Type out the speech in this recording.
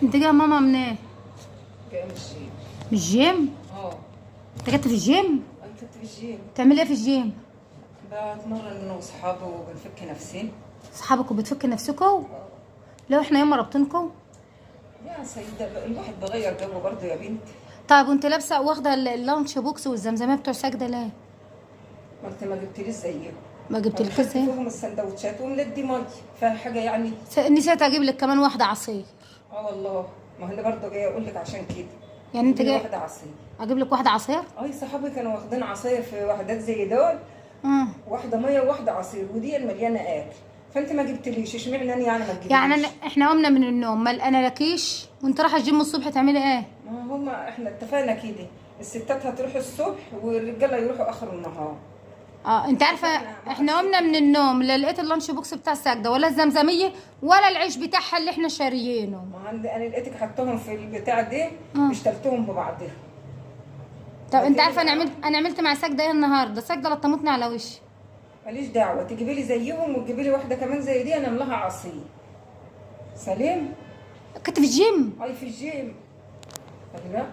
انت جاية ماما منين؟ جاية من الجيم. من الجيم؟ اه. انت جت في الجيم؟ انا كنت في الجيم. بتعملي ايه في الجيم؟ بتمرن انا واصحابي وبنفك نفسي. اصحابك وبتفك نفسكوا؟ لو احنا ياما رابطينكوا. يا سيدة، الواحد بغير جو برضه يا بنتي. طيب وانت لابسه واخده ال lunch box والزمزميه بتوع ساجدة ليه؟ ما انت ما جبتليش زيهم. ما جبتلكش زي؟ فيهم السندوتشات وملدي مي فحاجه يعني. نسيت اجيب لك كمان واحدة عصير. اه والله، ما انا برضه جاية اقول لك عشان كده. يعني انت جاية جاي واحدة عصير. اجيب لك واحدة عصير؟ اي صحابي كانوا واخدين عصاير في وحدات زي دول. واحدة مية وواحدة عصير، ودي المليانة اكل، فانت ما جبتليش. اشمعنى انا يعني ما تجيبليش؟ يعني احنا قمنا من النوم ما لقينالكيش، وانت رايحة الجيم الصبح تعملي ايه؟ ما هما احنا اتفقنا كده، الستات هتروح الصبح والرجاله يروحوا اخر النهار. انت عارفه احنا قمنا من النوم لا لقيت ال lunch box بتاع ساجدة ولا الزمزميه ولا العيش بتاعها اللي احنا شاريينه. ما عندي انا، لقيتك حطهم في البتاع دي. اشتلتهم ببعضهم. طب انت عارفه انا عملت مع ساجدة ايه النهارده؟ ساجدة لطمتني على وشي. ماليش دعوه، تجيبي لي زيهم وتجيبي لي واحدة كمان زي دي، انا املاها عصير. سليم. كنت في الجيم. اي في الجيم. الله.